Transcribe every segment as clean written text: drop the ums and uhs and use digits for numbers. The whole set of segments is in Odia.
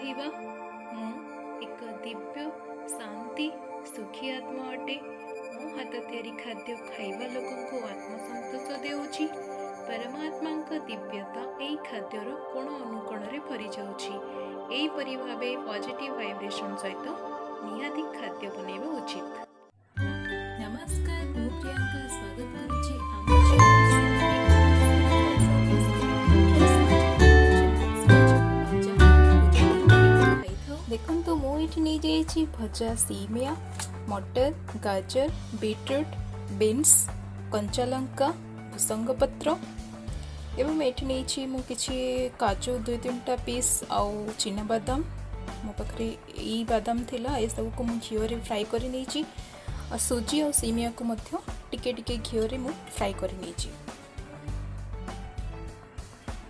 କହିବା, ମୁଁ ଏକ ଦିବ୍ୟ, ଶାନ୍ତି, ସୁଖୀ ଆତ୍ମା ଅଟେ। ମୋ ହାତ ତିଆରି ଖାଦ୍ୟ ଖାଇବା ଲୋକଙ୍କୁ ଆତ୍ମସନ୍ତୋଷ ଦେଉଛି। ପରମାତ୍ମାଙ୍କ ଦିବ୍ୟତା ଏଇ ଖାଦ୍ୟର କୋଣ ଅନୁକୋଣରେ ଭରିଯାଉଛି। ଏହିପରି ଭାବେ ପଜିଟିଭ୍ ଭାଇବ୍ରେସନ୍ ସହିତ ନିହାତି ଖାଦ୍ୟ ବନେଇବା ଉଚିତ। ନମସ୍କାର, ମୁଁ ପ୍ରିୟଙ୍କା ସ୍ୱାଗତ କରୁଛି ଆମ ଚ୍ୟାନେଲ। ଦେଖନ୍ତୁ, ମୁଁ ଏଇଠି ନେଇଯାଇଛି ଭଜା ସିମିଆ, ମଟର, ଗାଜର, ବିଟରୁଟ୍, ବିନ୍ସ, କଞ୍ଚା ଲଙ୍କା, ଭୃସଙ୍ଗ ପତ୍ର ଏବଂ ଏଇଠି ନେଇଛି ମୁଁ କିଛି କାଜୁ ଦୁଇ ତିନିଟା ପିସ୍ ଆଉ ଚିନାବାଦାମ। ମୋ ପାଖରେ ଏଇ ବାଦାମ ଥିଲା। ଏସବୁକୁ ମୁଁ ଘିଅରେ ଫ୍ରାଏ କରି ନେଇଛି ଆଉ ସୁଜି ଆଉ ସିମିଆକୁ ମଧ୍ୟ ଟିକେ ଟିକେ ଘିଅରେ ମୁଁ ଫ୍ରାଏ କରି ନେଇଛି।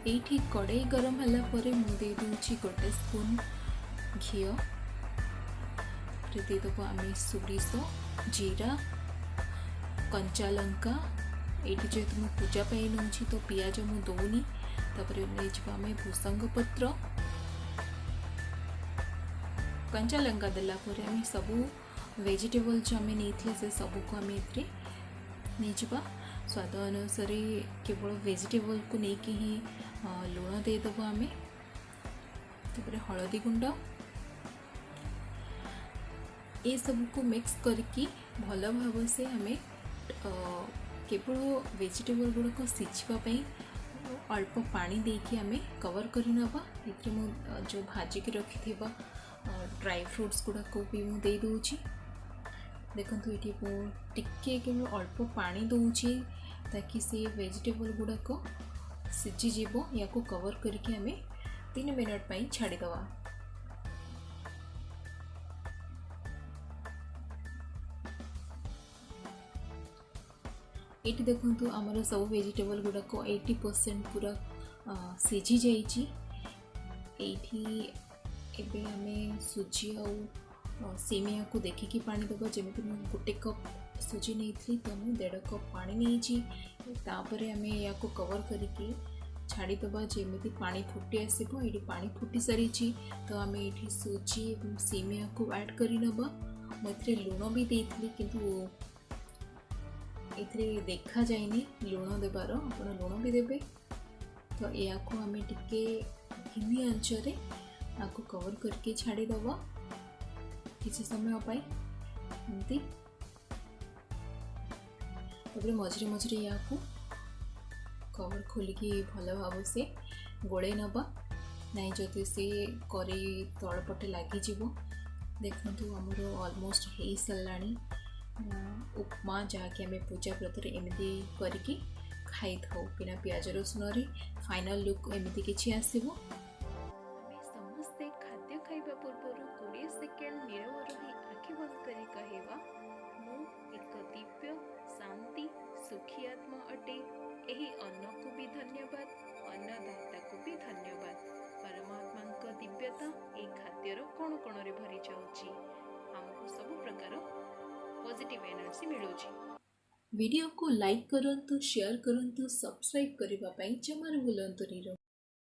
ଏଇଠି କଡ଼େଇ ଗରମ ହେଲା ପରେ ମୁଁ ଦେଇଦେଉଛି ଗୋଟେ ସ୍ପୁନ୍ ଘିଅ। ତାପରେ ଦେଇଦେବୁ ଆମେ ସୋରିଷ, ଜିରା, କଞ୍ଚା ଲଙ୍କା। ଏଇଠି ଯେହେତୁ ମୁଁ ପୂଜା ପାଇଁ ନେଉଛି, ତ ପିଆଜ ମୁଁ ଦେଉନି। ତାପରେ ନେଇଯିବା ଆମେ ଭୃସଙ୍ଗ ପତ୍ର। କଞ୍ଚା ଲଙ୍କା ଦେଲା ପରେ ଆମେ ସବୁ ଭେଜିଟେବଲ୍ ଯେଉଁ ଆମେ ନେଇଥିଲେ, ସେ ସବୁକୁ ଆମେ ଏଥିରେ ନେଇଯିବା। ସ୍ୱାଦ ଅନୁସାରେ କେବଳ ଭେଜିଟେବଲ୍କୁ ନେଇକି ହିଁ ଲୁଣ ଦେଇଦେବୁ ଆମେ। ତାପରେ ହଳଦୀ ଗୁଣ୍ଡ। ଏସବୁକୁ ମିକ୍ସ କରିକି ଭଲ ଭାବରେ ଆମେ କେବଳ ଭେଜିଟେବଲ୍ ଗୁଡ଼ିକ ସିଝିବା ପାଇଁ ଅଳ୍ପ ପାଣି ଦେଇକି ଆମେ କଭର୍ କରିନେବା। ଏଥିରେ ମୁଁ ଯେଉଁ ଭାଜିକି ରଖିଥିବା ଡ୍ରାଇ ଫ୍ରୁଟ୍ସ ଗୁଡ଼ାକୁ ବି ମୁଁ ଦେଇଦେଉଛି। ଦେଖନ୍ତୁ, ଏଇଠି ମୁଁ ଟିକେ କେବଳ ଅଳ୍ପ ପାଣି ଦେଉଛି, ତାକି ସେ ଭେଜିଟେବଲ୍ ଗୁଡ଼ାକ ସିଝିଯିବ। ୟାକୁ କଭର୍ କରିକି ଆମେ 3 ମିନିଟ୍ ପାଇଁ ଛାଡ଼ିଦେବା। ଏଇଠି ଦେଖନ୍ତୁ, ଆମର ସବୁ ଭେଜିଟେବଲ୍ ଗୁଡ଼ାକ 80% ପୁରା ସିଝି ଯାଇଛି। ଏଇଠି ଏବେ ଆମେ ସୁଜି ଆଉ ସିମିଆକୁ ଦେଖିକି ପାଣି ଦେବା। ଯେମିତି ମୁଁ ଗୋଟେ କପ୍ ସୁଜି ନେଇଥିଲି, ତ ମୁଁ ଦେଢ଼ କପ୍ ପାଣି ନେଇଛି। ତାପରେ ଆମେ ୟାକୁ କଭର୍ କରିକି ଛାଡ଼ିଦେବା, ଯେମିତି ପାଣି ଫୁଟି ଆସିବ। ଏଇଠି ପାଣି ଫୁଟି ସାରିଛି, ତ ଆମେ ଏଇଠି ସୁଜି ଏବଂ ସିମିଆକୁ ଆଡ଼୍ କରିନେବା। ମୁଁ ଏଥିରେ ଲୁଣ ବି ଦେଇଥିଲି, କିନ୍ତୁ ଏଥିରେ ଦେଖାଯାଇନି ଲୁଣ ଦେବାର। ଆପଣ ଲୁଣ ବି ଦେବେ। ତ ଏହାକୁ ଆମେ ଟିକେ ଧିମି ଆଞ୍ଚରେ ଆକୁ କଭର୍ କରିକି ଛାଡ଼ିଦେବା କିଛି ସମୟ ପାଇଁ ଏମିତି। ତାପରେ ମଝିରେ ମଝିରେ ୟାକୁ କଭର୍ ଖୋଲିକି ଭଲ ଭାବେ ସେ ଗୋଳେଇ ନେବା, ନାଇଁ ଯଦି ସେ କରେଇ ତଳ ପଟେ ଲାଗିଯିବ। ଦେଖନ୍ତୁ, ଆମର ଅଲମୋଷ୍ଟ ହେଇସାରିଲାଣି ଉପମା, ଯାହାକି ଆମେ ପୂଜା ବ୍ରତରେ ଏମିତି କରିକି ଖାଇଥାଉ ବିନା ପିଆଜ ରସୁଣରେ। ଫାଇନାଲ୍ ଲୁକ୍ ଏମିତି କିଛି ଆସିବ। ଆମେ ସମସ୍ତେ ଖାଦ୍ୟ ଖାଇବା ପୂର୍ବରୁ 20 ସେକେଣ୍ଡ ନୀରବ ରହି ଆଖି ବନ୍ଦ କରି କହିବା, ମୁଁ ଏକ ଦିବ୍ୟ, ଶାନ୍ତି, ସୁଖୀ ଆତ୍ମା ଅଟେ। ଏହି ଅନ୍ନକୁ ବି ଧନ୍ୟବାଦ, ଅନ୍ନଦାତାକୁ ବି ଧନ୍ୟବାଦ। ପରମାତ୍ମାଙ୍କ ଦିବ୍ୟତା ଏହି ଖାଦ୍ୟର କୋଣ କୋଣରେ ଭରି ଯାଉଛି। ଆମକୁ ସବୁ ପ୍ରକାର ପଜିଟିଭ୍ ଏନର୍ଜି ମିଳୁଛି। ଭିଡ଼ିଓକୁ ଲାଇକ୍ କରନ୍ତୁ, ସେୟାର କରନ୍ତୁ, ସବସ୍କ୍ରାଇବ୍ କରିବା ପାଇଁ ଜମାରୁ ଭୁଲନ୍ତୁନି।